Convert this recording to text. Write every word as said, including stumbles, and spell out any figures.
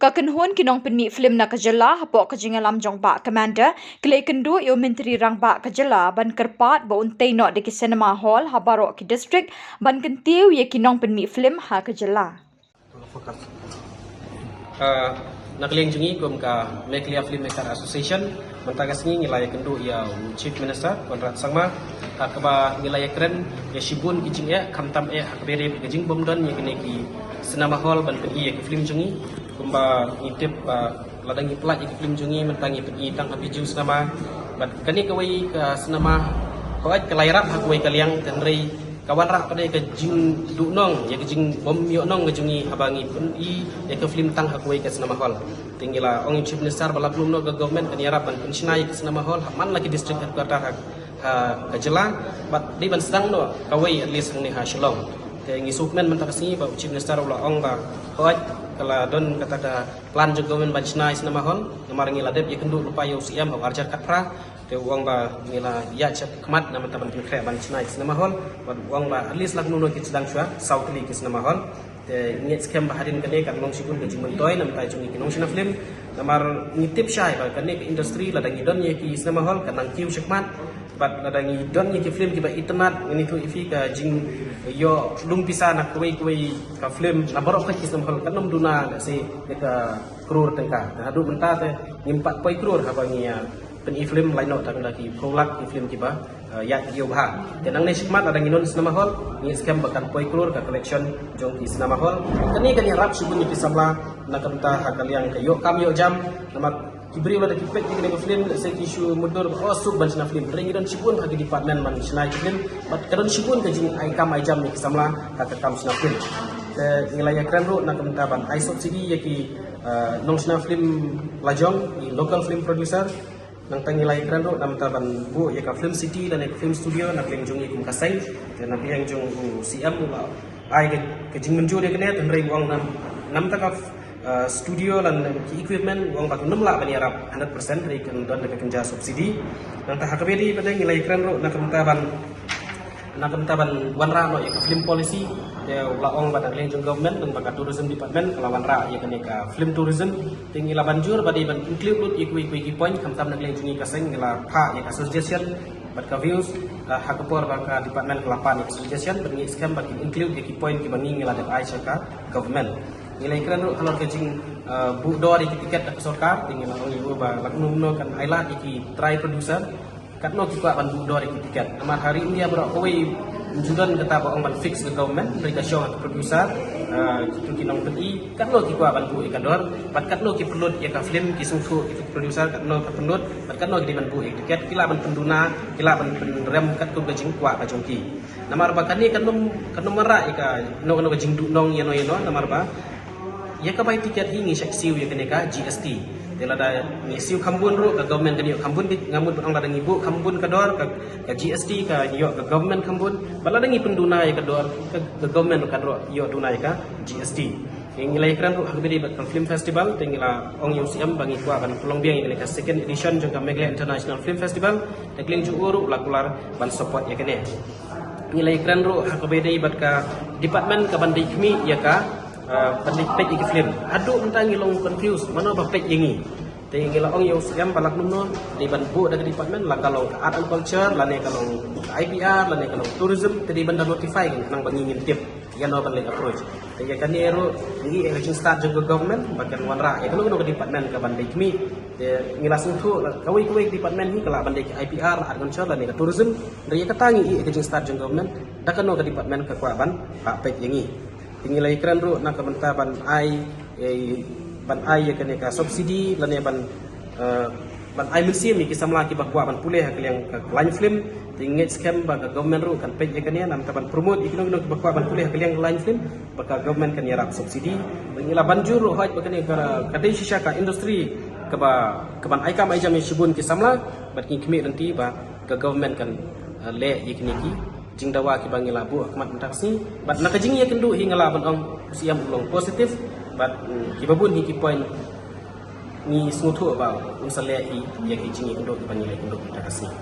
Ka kynhun ki nongpynmih film na ka jylla hapoh ka jingïalam jong Bah Commander, ki la ïakynduh ïa u Myntri Rangbah ka jylla ban kyrpad ba un tei noh da ki cinema hall ha baroh ki district ban kyntiew ïa ki nongpynmih film ha ka jylla. Ah, na ka liang jong ngi kum ka Meghalaya Filmmaker Association, mynta ka sngi ngi la ïakynduh ïa u Chief Minister Conrad Sangma, ha kaba ngi la ïakren ïa shibun ki jingeh, khamtam eh ha kaba ïadei bad ka jingbym don ïa kine ki cinema hall ban pyni ïa ki film jong ngi. Kumba ngi tip ba lada ngi pynlait ïa ki film jong ngi mynta ngi pyni tang ha Bijou Cinema. Bad kane kawei ka cinema hall ka la ïarap ha kawei ka liang, hynrei ka wanrah pat ïa ka jingduhnong, ïa ka jingbym ïohnong ka jong ngi haba ngi pyni ïa ka film tang ha kawei ka cinema hall. Te ngi la ong ïa u Chief Minister ba lada kumno ka government kan ïarap ban pynshna ïa ka cinema hall ha man la ki district headquarter ha, ha ka jylla, bad dei ban sdang noh kawei at least hangne ha Shillong. Te ngi sngewkmen mynta ka sngi ba u Chief Minister u la ong ba hooid ka la don kata ka plan jong government ban shna ïa cinema hall, namar ngi la dep ïakynduh lypa ïa u C M ha u arhajar khatphra. Te u ong ba ngi la ïaid shakhmat na mynta ban pynkhreh ban shna ïa cinema hall, bad u ong ba at least la kumno ki sdang shuwa saw tylli ki cinema hall. Te ngi ngeit skhem ba hadien kane kan long shibun ka jingmyntoi na bynta jong ngi ki nongshna film. Namar ngi tip shai ba kane ka industry lada ngi don ïa ki cinema hall kan nang kiew shakhmat. Bad lada ngi don ïa ki film kiba itynnad, ngan ïathuh ïa phi ka jingïoh lum pisa na kawei kawei ka film na baroh ka ki cinema hall kan ym duna lehse ïa ka klur tyngka. Te haduh mynta te ngim pat poi klur haba ngi ïa pyni film, lait noh tang da ki phew lak ki film kiba, eh, ïaid ïew bha. Te nangne shakhmat lada ngi don cinema hall, ngi skhem ba kan poi klur ka collection jong ki cinema hall. Kane kan ïarap shibun ïa ki samla na ka bynta ha ka liang ka ïoh kam ïoh jam, namar ki briew lada ki peit ïa kane ka film, lehse ki shu mutdur ba oh suk ban shna film. Hynrei ngi don shibun ha ki department ban shna ïa ki film, bad ka don shibun ka jingai kam ai jam ïa ki samla ha ka kam shna film. Te ngi la ïakren ruh na ka bynta ban ai subsidy ïa ki, eh, nongshna film lajong, ki local film producer. Nangta ngi la ïakren ruh na ka bynta ban buh ïa ka film city lane ka film studio na ka liang jong ngi kum ka seng. Te na ka liang jong u C M u la ai ka, ka jingmynjur ïa kane, hynrei u ong na, na ka bynta ka, eh, studio lane ki equipment u ong ba kan ym lah ban ïarap hundred percent, hynrei kan don da ka kynja subsidy. Nangta ha kaba ïadei pat ngi la ïakren ruh na ka bynta ban, na ka bynta ban wanrah noh ïa ka film policy. Te u la ong ba na ka liang jong government, nangta ka tourism department ka la wanrah ïa kane ka film tourism. Te ngi la ban jur ba dei ban include lut ïa kiwei kiwei ki point, khamtam na ka liang jong ngi ka seng ngi la phah ïa ka suggestion bad ka views, eh, ha ka por ba ka department ka la pan ïa ka suggestion, bad ngi skhem ba kin include ïa ki point kiba ngi ngi la dep ai sha ka government. Ngi la ïakren ruh halor ka jing, eh, buh dor ïa ki tiket da ka sorkar, te ngi la ong ïa u ba lada kumno kan ai lad ïa ki trai producer, katno ki kwah ban buh dor ïa ki tiket. Namar ha ri India baroh kawei ym ju don kata ba ong ban fix ka government, hynrei ka shong ha ki producer, eh, kitu ki nongpyni, katno ki kwah ban buh ïa ka dor, bad katno ki pynlut ïa ka film, ki sngewthuh ïa ki producer katno ka pynlut, bad katno ki dei ban buh ïa ka tiket, ki lah ban pynduna, ki lah ban pynrem katkum ka jingkwah ka jong ki. Namar ba kane kan ym, kan ym wanrah ïa kano kano ka jingduhnong ïano ïano, namar ba ïa ka bai tiket hi ngi shait siew ïa kane ka G S T. Te lada ngi siew kham bun ruh ka government kan ïoh kham bun, nga mut ban ong lada ngi buh kham bun ka dor ka, ka G S T ka ïoh ka government kham bun. Bad lada ngi pynduna ïa ka dor ka, ka government ruh kan ïoh duna ïa ka G S T. Te ngi la ïakren ruh ha kaba ïadei bad ka film festival, te ngi la ong ïa u C M ba ngi kwah ban pynlong biang ïa kane ka second edition jong ka Meghalaya International Film Festival. Te ka liang jong u ruh u la kular ban support ïa kane. Ngi la ïakren ruh ha kaba ïadei bad ka department kaban dei khmih ïa ka, eh, ban dei peit ïa ki film. Haduh mynta ngi long confused mano ba peit ïa ngi. Te ngi la ong ïa u C M ba lada kumno dei ban buh da ka department, la ka long ka art and culture, lane ka long ka I P R, lane ka long tourism, te dei ban da notify ngi khnang ba ngi ngin tip ïano ban leit approach. Te ïa kane ruh ngi ïohi ïa ka jingstad jong ka government ba kan wanrah ïa kano kano ka department kaban dei khmih. Te ngi la sngewthuh la kawei kawei ka department hi ka lah ban dei ka I P R, la art and culture, lane ka tourism. Hynrei ïa kata ngi ïohi ïa ka jingstad jong ka government da kano ka department ka kwah ban pah peit ïa ngi. Te ngi la ïakren ruh na ka bynta ban ai, eh, ban ai ïa kane ka subsidy lane ban, eh, ban ai mynsiem ïa ki samla kiba kwah ban pule ha ka liang ka line film. Te ngi ngeit skhem ba ka government ruh kan peit ïa kane na ka bynta ban promote ïa kino kino kiba kwah ban pule ha ka liang ka line film, ba ka government kan ïarap subsidy. Te ngi la ban jur ruh hooid ba kane ka, ka dei shisha ka industry kaba, kaban ai kam ai jam ïa shibun ki samla, bad ngi khmih lynti ba ka government kan, eh, leh ïa kine ki jingdawa kiba ngi la buh ha khmat mynta ka sngi. Bad na ka jingïakynduh hi nga lah ban ong u C M u long positive, bad, mm, kiba bun hi ki point ngi sngewthuh ba un sa leh hi ïa ki jingïakynduh kiba ngi la ïakynduh mynta ka sngi.